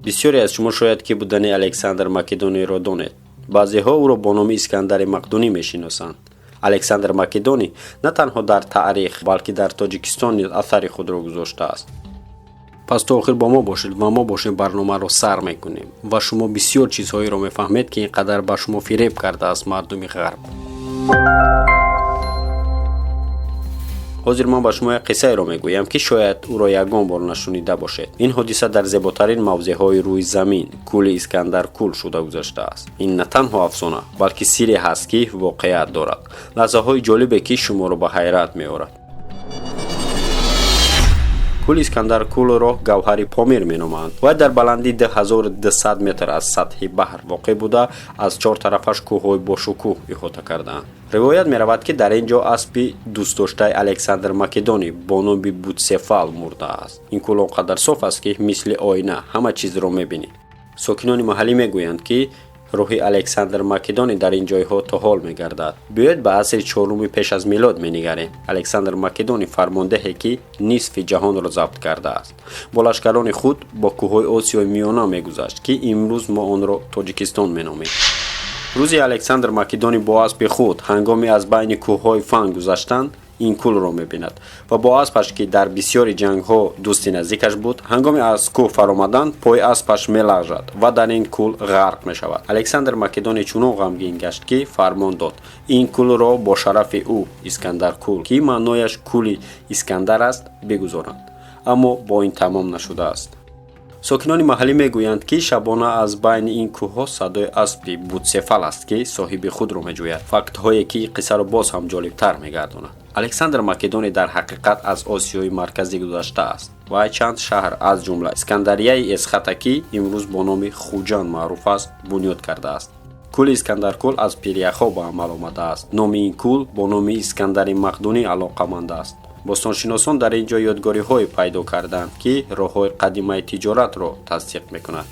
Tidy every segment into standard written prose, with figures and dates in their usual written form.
Бисёре аз шумо шояд ки будани Александр Македониро донед. Баъзеҳо ӯро бо номи Искандари Мақдунӣ мешиносанд. Александр Македонӣ на танҳо дар таърих, балки дар Тоҷикистон низ асари худро гузоштааст. Пас то охир бо мо бошед ва мо бошем барномаро сар мекунем ва шумо бисёр чизҳоеро мефаҳмед, ки ин қадар ба шумо фиреб кардааст мардуми ғарб. Ҳозир ман ба шумо як қиссаеро мегӯям, ки шояд ӯро ягон бор нашунида бошед. Ин ҳодиса дар зеботарин мавзеъҳои рӯи замин, кӯли Искандаркӯл, шуда гузаштааст. Ин на танҳо афсона, балки сирре ҳаст, ки воқеият дорад, лаҳзаҳои ҷолибе, ки шуморо ба ҳайрат меорад. Кӯли Искандаркӯлро гавҳари Помир меноманд. Вай дар баландии 2200 метр аз сатҳи баҳр воқеъ буда, аз чор тарафаш кӯҳҳои бошукӯҳ иҳота кардаанд. Ривоят меравад, ки дар ин ҷо аспи дӯстдоштаи Александр Македонӣ бо номи Бутсефал мурдааст. Ин кӯл он қадар соф аст, ки мисли оина ҳама чизро мебинӣ. Сокинони маҳаллӣ мегӯянд, ки рӯҳи Александр Македонӣ дар ин ҷойҳо то ҳол мегардад. Биёед, ба асри чоруми пеш аз милод менигарем. Александр Македонӣ, фармондеҳе, ки нисфи ҷаҳонро забт кардааст, бо лашкарони худ бо кӯҳҳои Осиёи Миёна мегузашт, ки имрӯз мо онро Тоҷикистон меномем. Рӯзи Александр Македонӣ бо аспи худ ҳангоми аз байни кӯҳҳои Фан гузаштан ин кӯлро мебинад ва бо аспаш, ки дар бисёри ҷангҳо дӯсти наздикаш буд, ҳангоми аз кӯҳ фаромадан пои аспаш мелағжад ва дар ин кӯл ғарқ мешавад. Александр Македонӣ чунон ғамгин гашт, ки фармон дод ин кӯлро бо шарафи ӯ Искандаркӯл, ки маънояш кӯли Искандар аст, бигузоранд. Аммо бо ин тамом нашудааст. Сокинони маҳаллӣ мегӯянд, ки шабона аз байни ин кӯҳҳо садои аспи Бутсефал аст, ки соҳиби худро меҷӯяд. Фактҳое, ки қиссаро боз ҳам ҷолибтар мегардонад. Александр Македонӣ дар ҳақиқат аз Осиёи Марказӣ гузаштааст. Вай чанд шаҳр, аз ҷумла Искандарияи Эсхата, ки имрӯз бо номи Хуҷанд маъруф аст, бунёд кардааст. Кӯли Искандаркӯл аз пиряхҳо ба амал омадааст. Номи ин кӯл бо номи Искандари Мақдунӣ алоқаманд аст. Бостоншиносон дар ин ҷо ёдгориҳое пайдо карданд, ки роҳҳои қадимаи тиҷоратро тасдиқ мекунад.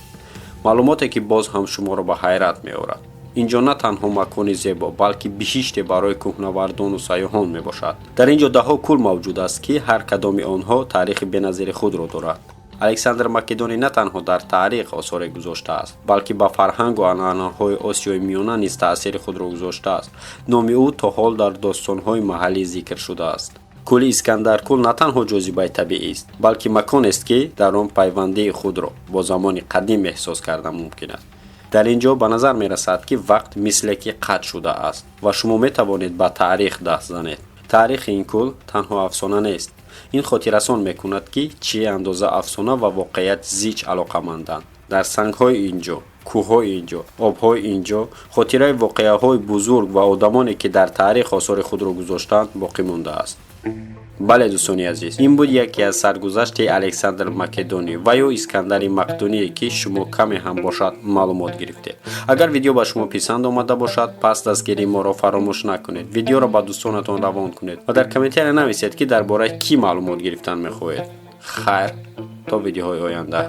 Маълумоте, ки боз ҳам шуморо ба ҳайрат меорад. Ин ҷо на танҳо макони зебо, балки биҳиште барои кӯҳнавардону сайёҳон мебошад. Дар ин ҷо даҳҳо кӯл мавҷуд аст, ки ҳар кадоми онҳо таърихи беназири худро дорад. Александр Македонӣ на танҳо дар таърих осоре гузоштааст, балки ба фарҳангу анъанаҳои Осиёи Миёна низ таъсири худро гузоштааст. Номи ӯ то ҳол дар достонҳои маҳаллӣ зикр шудааст. Кӯли Искандаркӯл на танҳо ҷозибаи табиист, балки маконест, ки дар он пайвандии худро бо замони қадим эҳсос кардан мумкин аст. Дар ин ҷо ба назар мерасад, ки вақт мисле ки қатъ шудааст ва шумо метавонед ба таърих даст занед. Таърихи ин кӯл танҳо афсона нест. Ин хотиррасон мекунад, ки чӣ андоза афсона ва воқеият зич алоқаманданд. Дар сангҳои ин ҷо, кӯҳҳои ин ҷо, обҳои ин ҷо хотираи воқеаҳои бузург ва одамоне, ки дар таърих осори худро гузоштанд, боқӣ мондааст. Бале, дӯстони азиз, ин буд яке аз саргузашти Александр Македонӣ ва ё Искандари Мақдуние, ки шумо каме ҳам бошад маълумот гирифтед. Агар видео ба шумо писанд омада бошад, пас дастгирии моро фаромӯш накунед, видеоро ба дӯстонатон равон кунед ва дар комментария нависед, ки дар бораи кӣ маълумот гирифтан мехоҳед. Хайр, то видеоҳои оянда.